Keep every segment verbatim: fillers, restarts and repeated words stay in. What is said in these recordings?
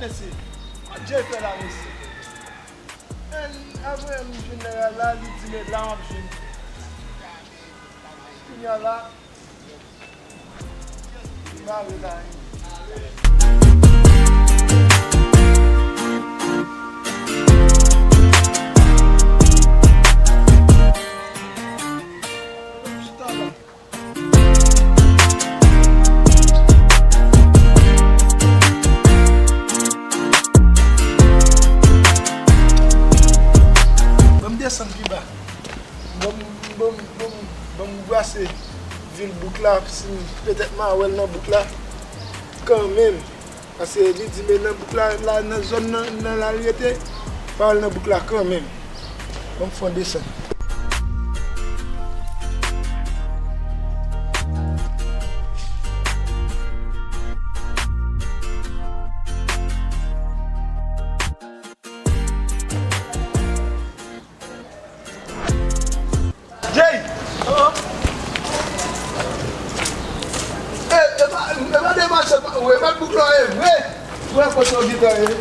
Mesye, kòman Jay fè la, mesye? Men, apre m jwenn nèg la, li di, men la m ap jwenn. Kounye a la, m pa vle la, hein. Chita la. Ban m desann pi ba. Ban m, ban m, ban m, ban m brase vil bouk la, si m, petèt m a wè l nan bouk la kanmenm. Paske li di, men nan bouk la, la, nan zòn nan, nan la l rete, pa al nan bouk la kanmenm. Ban m fè yon desann. Jay! Oh! E, e pa, e pa de machann, e pa bouk la, e vre! Ou wè kote w gentan ye?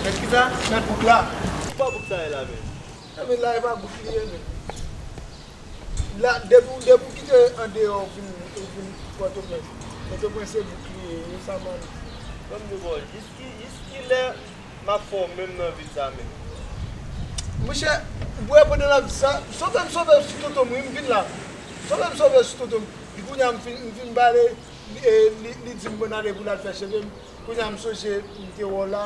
Mèt kisa? Mèt bouk la. Ki bò bouk sa ye la menm? Nan men la, e pa bouk li ye menm. La, depi, depi w kite andeyò, ou vin, ou vin Pòtoprens. Pòtoprens se bouk li ye, e sa m ann di. Ban m di w, jis ki, jis ki lè m ap fè w menm nan vil sa menm. Monchè, ou wè pandan l ap di sa, sove m, sove m sou tonton m, wi, m vin la. Sove m, sove m sou tonton m. Epi kounye a m fin, m fin pale, e, li, li di m bon ale pou l al fè cheve m. Kounye a m sonje m te wè w la,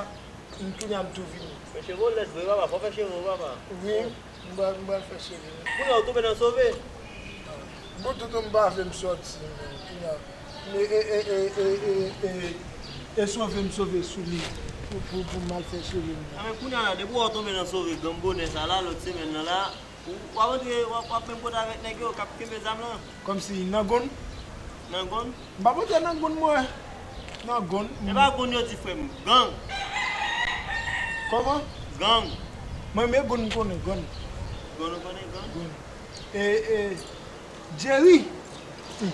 m, kounye a m tou vini. Men cheve w lèd vre, papa, fò w fè cheve w, papa. Wi, m pral, m pral fè cheve m. Kounye a w tonbe nan sove. Bon, tonton m pa vle m sòti, men, kounye a. E, e, e sove m sove sou li pou, pou, pou m al fè cheve m nan. A, men kounye a la, depi w tonbe nan sove granm bonè sa la, lòt semèn nan la, w, w ap antre, w ap, w ap menm kote avèk nèg yo k ap kenbe zam lan. Kòmsi nan gonn? Nan gonn? M pa pote nan gonn mwen. Nan gonn. E pa gonn yo di, frè m, gang. Kòman? Gang. Mwen, men gonn m konnen, gonn. Gonn ou konnen, gang? Gonn. E, e, Jerry. Hmm.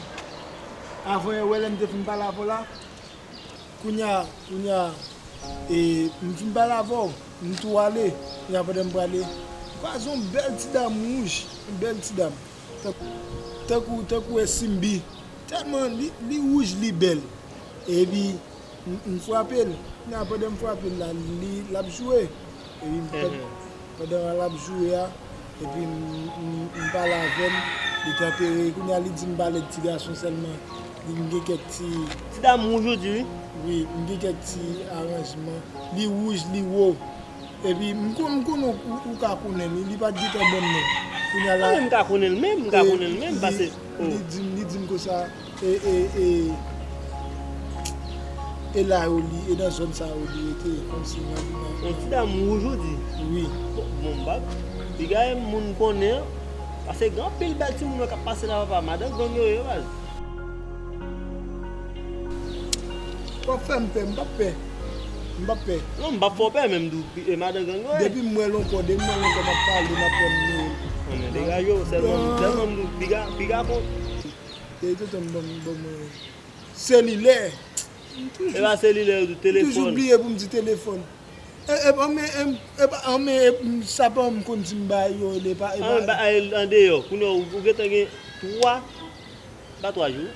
Avan yè, wè lè m te fin pale avè w la. Kounye a, kounye a, e, m fin pale avè w, m tou ale. Kounye a, pandan m prale, m kwaze yon bèl ti dam wouj, yon bèl ti dam. Tank-, tankou, tankou e Simbi. Tèlman li, li wouj, li bèl. Epi, m, m frape l. Kounye a, pandan m frape l la, li, l ap joure. Epi, pandan l ap joure a, epi m, m, m pale avè l, li tanpere. Kounye a, li di m pale de ti gason sèlman. Li, m gen kèk ti... Ti dam wouj ou di, wi. Wi, m gen kèk ti aranjman. Li wouj, li wo. Epi, m kon-, m konnen ou, ou ka konnen li, li pa t gentan ban m non. Kounye a la, mwen menm, m ka konnen l menm, m ka konnen l menm, paske, oh. Li di m, li di m konsa, e, e, e, e la yo li, e nan zòn sa yo li rete, kòmsi nan, nan... Yon ti dam wouj ou di? Wi. Bon, bon, m pa, piga e moun m konnen, paske gen anpil bèl timoun yo k ap pase la, papa, madan gang yo ye, baz. W ap fè m pè, m p ap pè. M p ap pè. Non, m p ap fè w pè, men m di w, e madan gang yo ye. Depi m wè l ankò, depi m wè l ankò, m ap pale, m ap pran nimewo l. Non, men degaje w, sèlman, sèlman m di w, piga, piga fon. Depi tonton m ban m, ban mwen selilè. E pa selilè yo di, telefòn. M toujou bliye pou m di telefòn. E, e, anmen, e, e pa, anmen, e, m, sa pa m konn di m bay yo, e pa, e pa. Anmen, ba, andeyò, kounye a, ou, ou gentan gen twa, pa twa jou.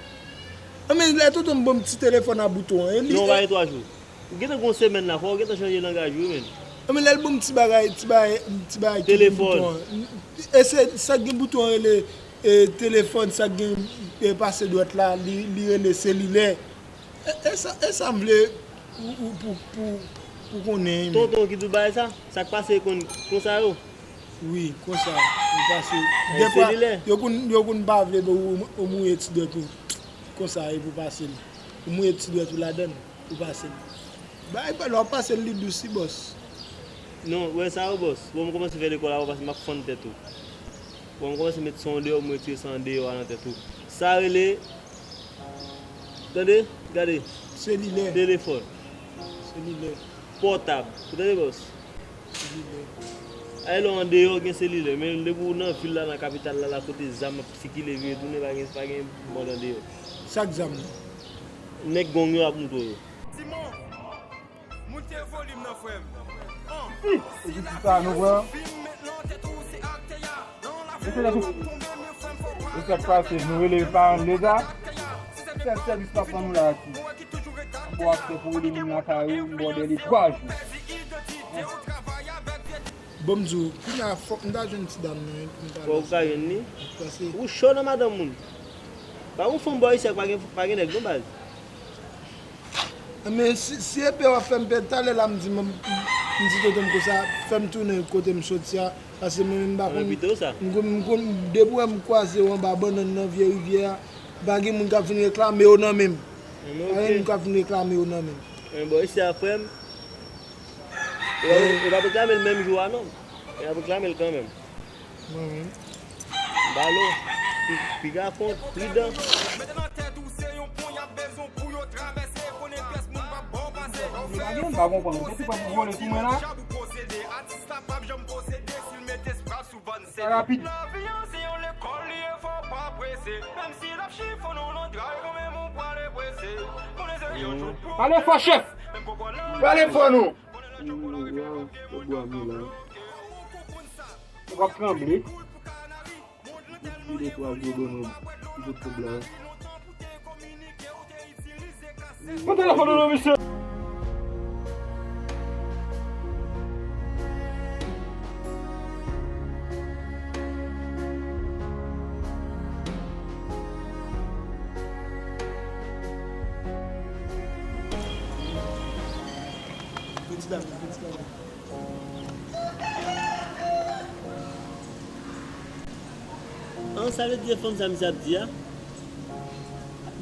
Anmen, lè tonton m ban m ti telefòn a bouton an, e li, non, pa gen twa jou. Ou gentan gon semèn la, fò ou gentan chanje langaj ou, wi, men. Anmen, lè l ban m ti bagay, ti bagay, ti bagay ki gen bouton an. Telefòn. E se, sa k gen bouton an rele, e, telefòn, sa k gen, e, pase dwèt la, li, li rele selilè. E, e sa, e sa m vle ou, ou, pou, pou, pou konnen, men. Tonton ki di w bagay sa? Sa k pase konn, konsa yo? Wi, konsa, li pase. Dèfwa, yo konn, yo konn pa vle pou ou, ou mouye ti dwèt ou. Konsa, e pou pase l. Ou mouye ti dwèt ou ladan l, ou pase l. Bay, lè w pase l, li dous, wi, bòs. Non, ou wè sa yo, bòs. Bon, m kòmanse fè lekòl avè w, paske m ap fann tèt ou. Bon, m kòmanse met sa andeyò, m retire sa andeyò a nan tèt ou. Sa rele, tande, gade. Selilè. Telefòn. Selilè. Pòtab. Ou tande, bòs? Selilè. Ay, lè w andeyò, gen selilè. Men depi w nan vil la, nan kapital la, la kote zam ap sikile, vire tounen, pa gen, pa gen mòd andeyò. Sa k zam nan? Nèg gang yo ap moute w yo. Simon! Moun Si, epi ti sa nou pran. Mesye, lè nou, nou fèk pase, nou rele paran Leta. Sèl sèvis pa pran nou la ati. Bon, aksè pou rele moun lakay ou, m bò dèyè li twa jou. Bon, m di w, kounye a, fòk m ta jwenn ti dam nan, wi, pou m ta... Fò w ka jwenn li? Pase. Ou cho nan madanm moun. Pa gon fanm bò isi a pa gen, pa gen nèg non, baz. Men si, si epe w ap fè m pèdi, talè la m di, m, m di tonton m konsa, fè m tounen kote m soti a, paske mwen menm m pa konn, m konn, m konn, depi w wè m kwaze w anba bannann nan Vye Rivyè a, pa gen moun k ap vin reklame w nan men m. Pa gen moun k ap vin reklame w nan men m. Men bò isi a, frè m, e pa, e pa reklame l menm jou a non. E ap reklame l kanmenm. Mwen menm. Balo, pi, piga kont, pridan. Mete nan tèt ou se yon pon y ap bezwen pou yo travèse. Konnen pyès moun p ap ba w pase. Li pa gen, m pa konprann. Ou se ti pèp ou vole sou mwen la. Djab ou posede, atis la p ap janm posede si l mete espwa sou vann sede. Sa rapid. Lavi an se yon lekòl li ye, fò w pa prese. Menm si l ap chifonnen w nan dra, kanmenm ou prale prese. Konnen se yon jou pou... Pale fò, chèf! Pale fò non! Ou p ap tranble. Li de twa gwo bonòm ki pot kòb la. Pran telefòn ou non, mesye. Piti dam nan, piti dam nan. An, sa vle di e fanm sa misye ap di a?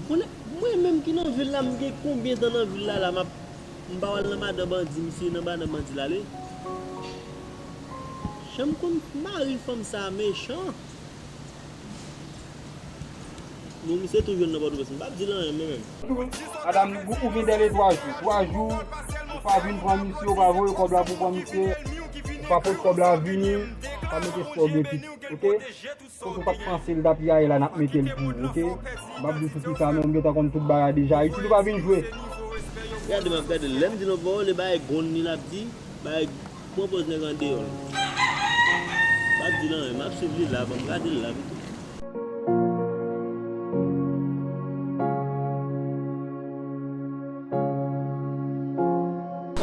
Konnen, mwen menm ki nan vil la, m gen konbyen tan nan vil la, la, m ap, m pa w al nan madan bandi, misye nan madan bandi l ale. Jan m konn mari fanm sa mechan. Non, misye tou jwenn nan Pòtoprens. M p ap di l anyen, mwen menm. Madanm, ou, ou gen dèle twa jou. Twa jou, ou pa vin pran misye, ou pa voye kòb la pou pran misye, ou pa pot kòb la vini, pa mete sou ou gen pit, oke? Kote w pa t panse l t ap yaye la, n ap mete l pou ou, oke? M p ap di w sou kisa, men m gentan konn tout bagay deja. Isit ou pa vin jwe. Gade m ap gade l. Lè m di l yon pawòl, e bagay grann li l ap di. Bay, pran pòz nèg andeyò la. Pa di l anyen, m ap swiv li la, ban m gade l la pito.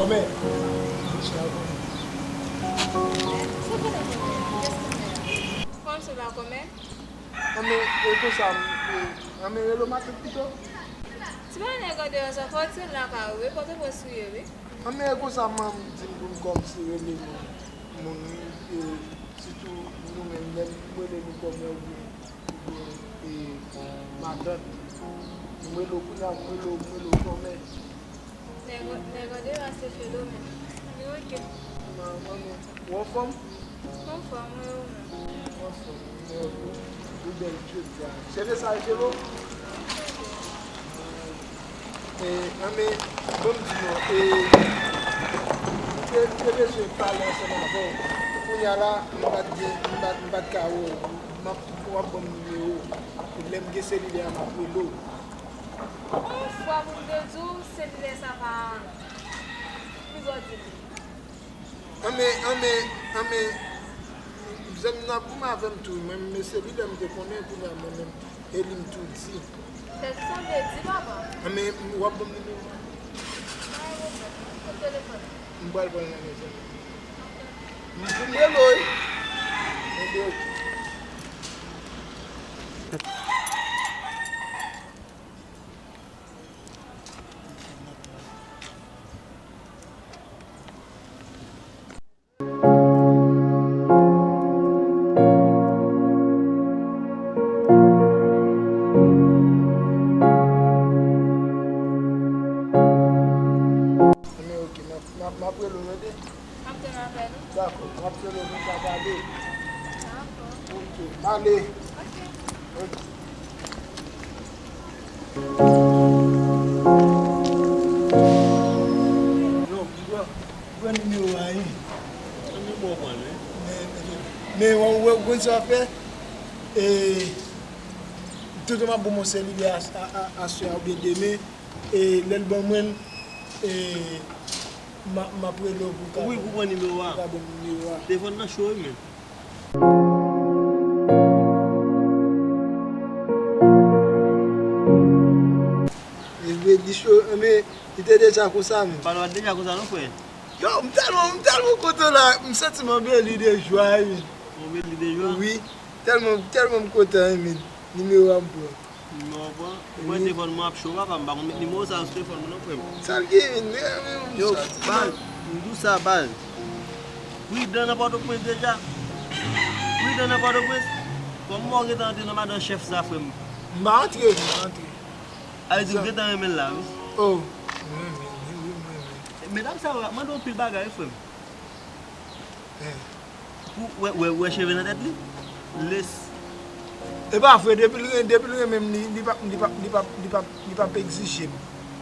Kòmè. Sa ki nan kòmè a? Kiyès kòmè a? Kòmè se pa kòmè? Anben, e konsa, m, e, anben, rele w matant pito. Ti bagay nèg andeyò sa, fò w tire l lakay ou, wi, Pòtoprens ou ye, wi. Anben, e konsa, manman m di m pou m kòmanse rele moun, moun, wi, e, sitou nou menm, lè m rele nou kòmè oubyen, oubyen, e, matant. M rele w kounye a, m rele w, m rele w kòmè. Nèg, nèg andeyò a se Fedo menm. Li wike. Manman, men, ou anfòm? M anfòm, wi, ou menm? M anfòm, men ou, ou bèl jodi a. Se de sa, Angelo? E, anben, ban m di nou, e, m te, m te bezwen pale ansanm avè w. Kounye a la, m pa t gen, m pa t, m pa t ka wè w. M ap, w ap ban m nimewo w. Lè m gen selilè a, m ap rele w. On fwa pou m te di w, selilè sa pa, pi gwo di li. Anben, anben, anben, zanmi nan goumen avè m tou, mwen, men selilè m te konnen, kounye a mwen menm, e li m tou di. Se sa m te di, papa. Anben, w ap ban m nimewo a? Pa gen pwoblèm, non, kot telefòn nan? M pral pran l nan men zanmi m. M pou m rele w, wi. Enben, oke. Anben, oke, m ap, m ap, m ap rele w, tande? M ap tann apèl ou. Dakò, m ap rele w pou n ka pale. Dakò. Oke, m ale. Oke. Oke. Non, m pran, m pran nimewo a, wi. Nimewo w pran, wi. Men, men, men, ou, ou, ou konn sa w ap fè? E, tonton m ap ban w yon selilè a, a, a, aswè a oubyen demen. E, lè l ban mwen l, e, M a, m ap rele w pou w ka, wi, pou pran nimewo a. Pou w ka ban m nimewo a. Telefòn nan cho wi, men. Li cho, men li te deja konsa, men. Pale w deja konsa non, frè. Yo, m tèlman, m tèlman kontan la, m santi m anbeli de jwa, wi. Ou anbeli de jwa? Wi, tèlman, tèlman m kontan, wi, men nimewo a m pran. Nimewo a pran? Ou pran telefòn mwen ap cho, papa, m pa konn met nimewo sa sou telefòn mwen non, frè m. Sa l gen, men, men, men, yo, baz, m di w sa, baz. Pridan nan Pòtoprens deja. Pridan nan Pòtoprens. Kòman w gentan antre nan madan chèf sa, frè m? M pa antre, m pa antre. A vle di w gentan renmen l la, wi. Oh, mwen renmen, wi, mwen renmen. Medam sa yo ap mande w anpil bagay, wi, frè m. Eh. Pou, wè, wè, wè cheve nan tèt li? Les. E pa vre, depi l ren-, depi l renmen m, li, li p ap, li p ap, li p ap, li p ap, li p ap egzije m.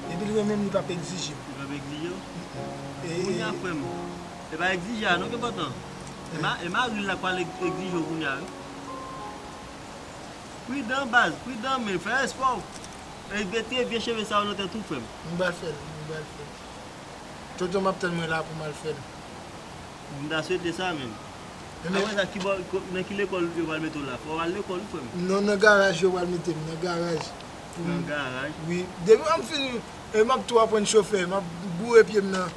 Depi l renmen m, li p ap egzije m. Li p ap egzije w? Mm, mm. E, kounye a, e, frè m, e pa egzije a non ki enpòtan. E ma-, e mari l la k pral eg-, egzije w kounye a, wi. Pridan, baz, pridan, men fè espò w. E mete vye cheve sa yo nan tèt ou, frè m. M pral fè l, m pral fè l. Tonton, m ap tann mwen la pou m al fè l. M ta swete sa menm. Apre sa, kibò, ko-, nan ki lekòl yo pral mete w la? Fò w al lekòl, wi, frè m. Non, nan garaj yo pral mete m, nan garaj. Nan garaj? Wi. Depi m ap fini, e, m ap tou aprann chofè, m ap boure pye m nan,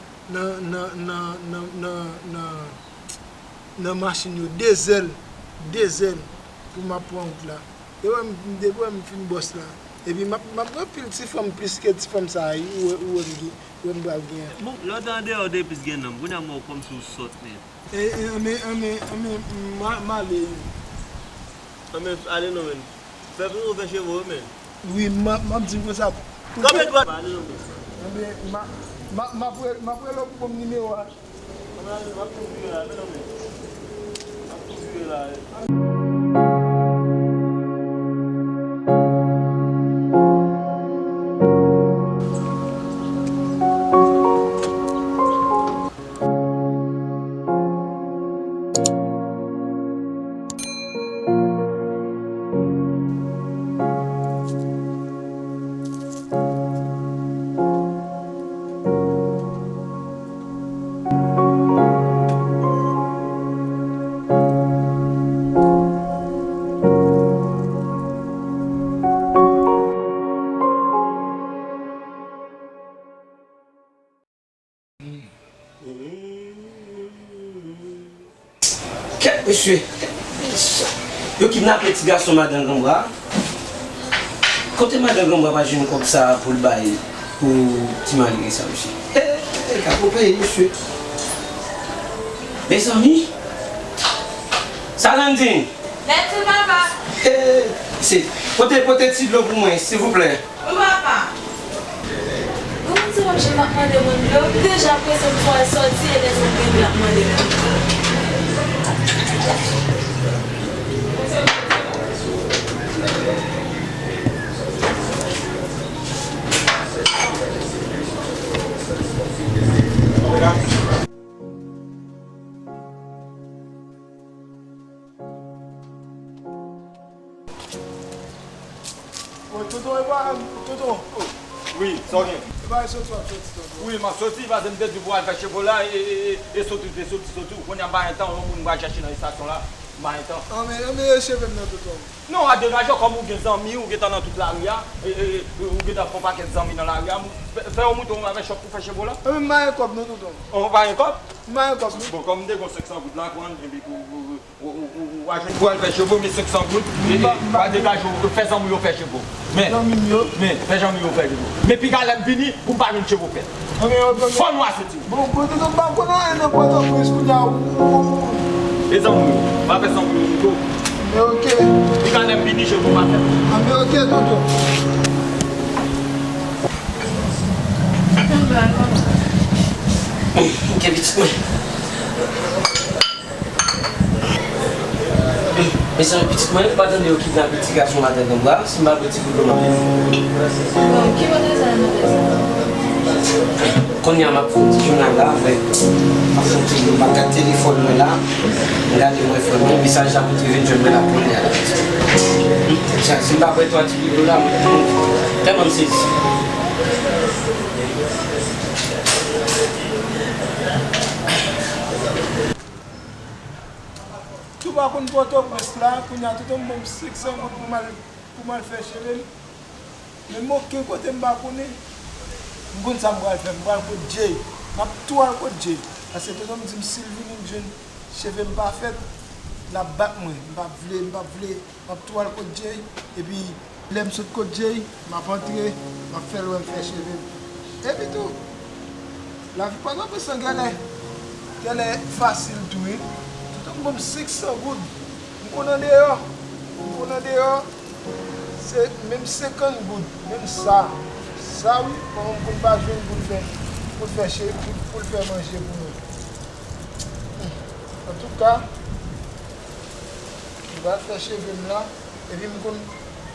nan, nan machin yo, de zèl, de zèl, pou m ap pran wout la. Depi wè m, depi wè m fin bòs la. Epi m ap, m ap gen anpil ti fanm plis ke ti fanm sa a, ou wè, ou wè m gen, ou wè m pral gen an. Bon, lè w te andeyò w te plis gen nonm, kounye a m wè w kòmsi w sòt nèt. E, e, anben, anben, anben, m a, m ale. Anben, ale non, men. Fè pou nou fè cheve w, men. Wi, m a, m ap di l konsa. Kanpe dwat. Ale non, men. Anben, m a, m a, m ap re-, m ap rele w pou ban m nimewo a. Kèt, mesye. Yo kidnape ti gason madan Granbra. Kote madan Granbra pa jwenn kòb sa a pou l bay pou ti malere sa, mesye? Hey, ka pou peye, mesye. Mezanmi. Salandin. Mèsi, papa. Hey, mesye. Pote, pote ti dlo pou mwen, silvouplè. Wi, papa. Ou konn se kòmsi m ap mande moun dlo, m deja prese pou m fè sòti e lè sa m rive l ap mande m dlo. Wi, tonton, e pa, tonton. Wi, sa w gen? E pa soti w ap soti, tonton. Wi, m ap soti, paske m te di w pou al fè cheve w la, e, e, e, e soti, te soti, soti. Kounye a m pa gen tan, yon moun m pral chèche nan estasyon la, m pa gen tan. Anben, anben, e cheve m nan, tonton. Non, a degaje w, kòm ou gen zanmi, ou gentan nan tout lari a, e, e, e, ou gentan fè yon pakèt zanmi nan lari a, m, fè, fè yon moute w avè chòp pou fè cheve w la. Anben, m pa gen kòb, non, tonton. Ou pa gen kòb? M pa gen kòb, non. Bon, kòm m te gen senk san goud la, pran, epi pou, pou, Ou, ou, ou, ou a jwenn pou al fè cheve w, men senk san goud, e, e, pa degaje w, fè zanmi w yo fè cheve w. Men, zanmi m yo? Men, fè zanmi w yo fè cheve w. Men piga lè m vini, pou m pa jwenn cheve w fè. Fò nou a soti. Bon, bon, tonton, m pa konn anyen nan Pòtoprens kounye a, ou, ou, ou. E zanmi w yo, pa fè zanmi w yo, tonton. Men oke. Piga lè m vini, cheve w pa fèt. Anben oke, tonton. Oke, pitit mwen. Mezanmi, pitit mwen, ou pa tande yo kidnape ti gason madan Granbra, si m pa bwè ti gout dlo m ap viv. Bon, ki kote sa nan tèt sa? Kounye a m ap fè yon ti jounal la, frè. M ap fè yon ti jounal, m ap gade telefòn mwen la, m gade mwen frè mwen, mesaj la pou te vin jwenn mwen la kounye a la. Sa, si m pa bwè twa ti gout dlo la, mwen, tèlman m sezi. Pa konn Pòtoprens la, kounye a tonton m ban m senk san goud pou m al, pou m al fè cheve m. Men m okenn kote m pa konnen. M konn sa m pral fè, m pral kot Jay. M ap tou al kot Jay. Paske tonton m di m si l vini m jwenn cheve m pa fèt, l ap bat mwen. M p ap vle, m p ap vle. M ap tou al kot Jay. Epi lè m sot kot Jay, m ap antre, m ap fè l wè m fè cheve m. Epi tou, lavi Pòtoprens lan genlè, genlè fasil tou wi. Tonton m ban m senk san goud. M konn andeyò. M konn andeyò. Se menm senkant goud, menm sa. Sa wi, manman m konn pa jwenn pou l fè, pou l fè che-, pou, pou l fè manje pou nou. Antouka, m pral fè cheve m la, epi m konn,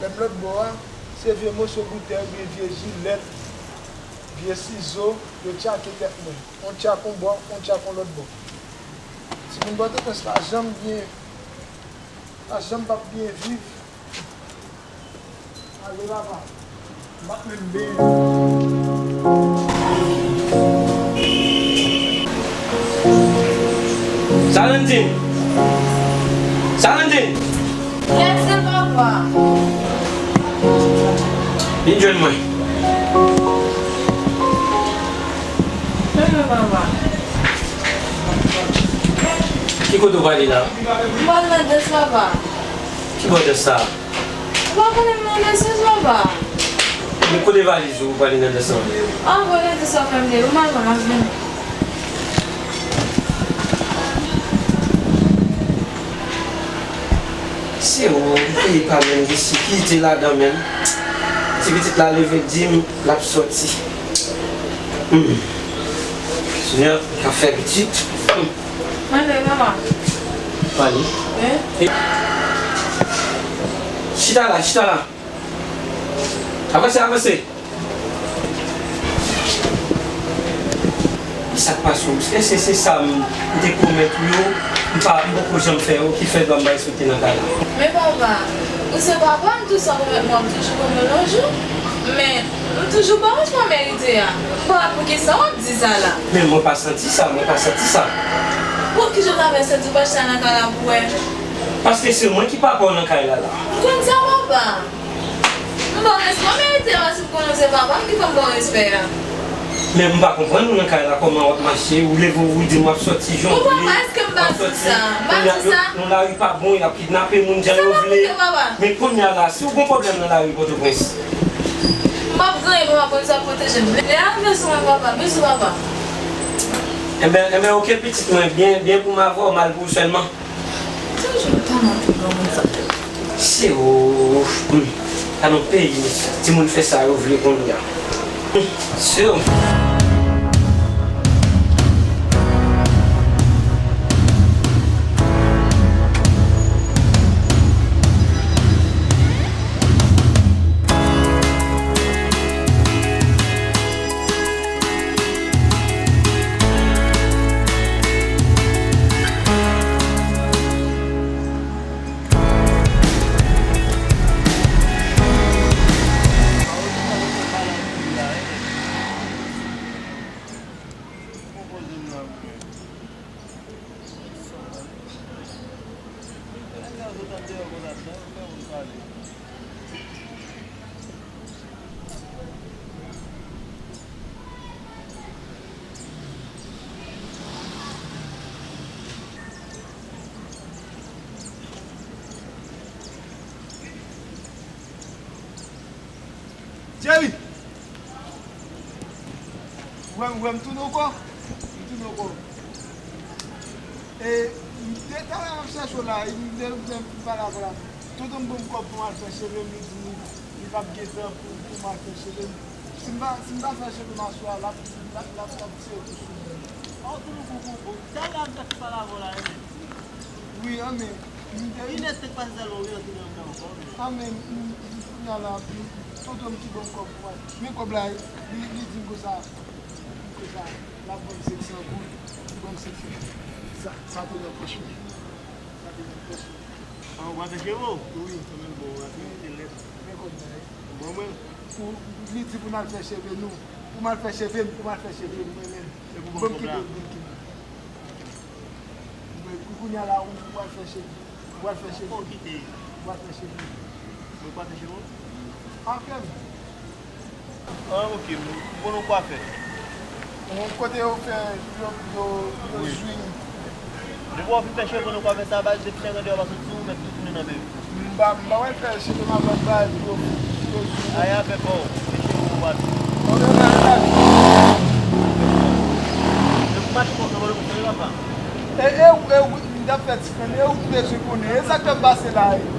lè m lòt bò a, se vye moso boutèy oubyen vye jilèt, vye sizo, yo tchake tèt mwen. Yon tchak yon bò, yon tchak yon lòt bò. Timoun Pòtoprens pa janm byen, pa janm p ap byen viv. Ale papa. M p ap menm byen. Salandin! Salandin! Yes, papa. Vin jwenn mwen. Ki kote w prale la? M pral nan dans, papa. Ki bò dans sa? Ou pa konnen m nan dans, papa? Men kote valiz ou, ou prale nan dans lan? Ah, bon, nan dans sa, fè m de. Ou mal, m ap vini. Se ou, peyi pa menm gen sekirite ladan menm. Ti pitit la leve di m l ap sòti. Hmm. Senyè, ka fè pitit. Hmm. Mande, papa. Mande. Wi. Chita la, chita la. Avanse, avanse. Kisa k pase w? Èske se sa m, m te pwomèt ou yo, m pa, m poko janm fè yo, ki fè m pa respekte nan kay la? Men papa, ou se papa m, tou sa w pwomèt mwen, w ap toujou ban mwen yon jou. Men, m toujou ba w sa w merite a. M pa wè poukisa w ap di sa la. Men mwen pa santi sa, mwen pa santi sa. Bon, kijan w ta fè santi w pa chita nan kay la pou w wè? Paske se mwen ki papa w nan kay la la. M konn sa, papa. M ba w respè w merite a, paske m konnen w se papa m ki fè m ba w respè a. Men m pa konprann ou nan kay la, kòman w ap mache, ou leve ou di m w ap sòti jan w vle. Bon, papa, èske m pa di sa? M pa di sa? Nan lari pa bon, y ap kidnape moun jan yo vle. Sa pa konte, papa. Men kounye a la, si w gon pwoblèm nan lari Pòtoprens. M p ap gen anyen, papa, Bondye ap pwoteje m. Lè a rive sou mwen, papa. Bizou, papa. Enben, enben, oke, pitit mwen, byen, byen pou m avè w, mal pou ou sèlman. Toujou tèlman pou granmoun sa. Se ou, hmm, pa nan peyi, timoun fè sa yo vle kounye a. Hmm, se ou. Jerry! Ou wè m, ou wè m tounen ankò? M tounen ankò. E, m te talè m ap chèche w la, e, m te vle m pale avè w la. Tonton m ban m kòb pou m al fè cheve m, li di m li p ap gen tan pou, pou m al fè cheve m. Si m pa, si m pa fè cheve m aswè a, l ap, l ap, l ap, l ap tire kou sou mwen. An, tonton, tonton, tonton, talè a m t ap pale avè w la, e. Wi, an, men, m te. Kilès te k pase sèlman, ou gentan tounen anndan ankò, men. An, men, m, m, kounye a la, m, tonton m ki ban m kòb pou m al. Men kòb la, li, li di m konsa, li di m konsa, l ap ban m senk san goud, li ban m senk san goud. Sa, sa te nan pòch mwen. Sa te nan pòch mwen. An, ou pa te cheve w? Wi. Mwen menm, bon, ou rate, te lèd. Men kòb la, wi. Bon, mwen. Pou, li di pou n al fè cheve nou. Pou m al fè cheve m, pou m al fè cheve m, mwen menm. Se pou ban m kòb la. Ban m kite, ban m kite. Mwen, pou kounye a la, ou, ou al fè cheve. Ou pral fè cheve? Ou kite. Ou pral fè cheve? Mwen pa fè cheve? An fè m. Ah, ok, m konnen w kwafè. Yon kote yo fè yo yo yo Wi. Zwing. Depi w fin fè cheve nan kwafè sa, baz depi nèg an deyò pa sot sou ou, mèt tou tounen nan men. M pa m pa wè fè cheve m ap bay yo yo Zwing. Aya fè pa w, fè cheve w pa tou. Ok, ok, ok. Depi w mache konsa, mwen mwen cheve papa. E e ou e ou m t ap fè ti frè m, e ou m bezwen konnen. E sa k fè m pase la e.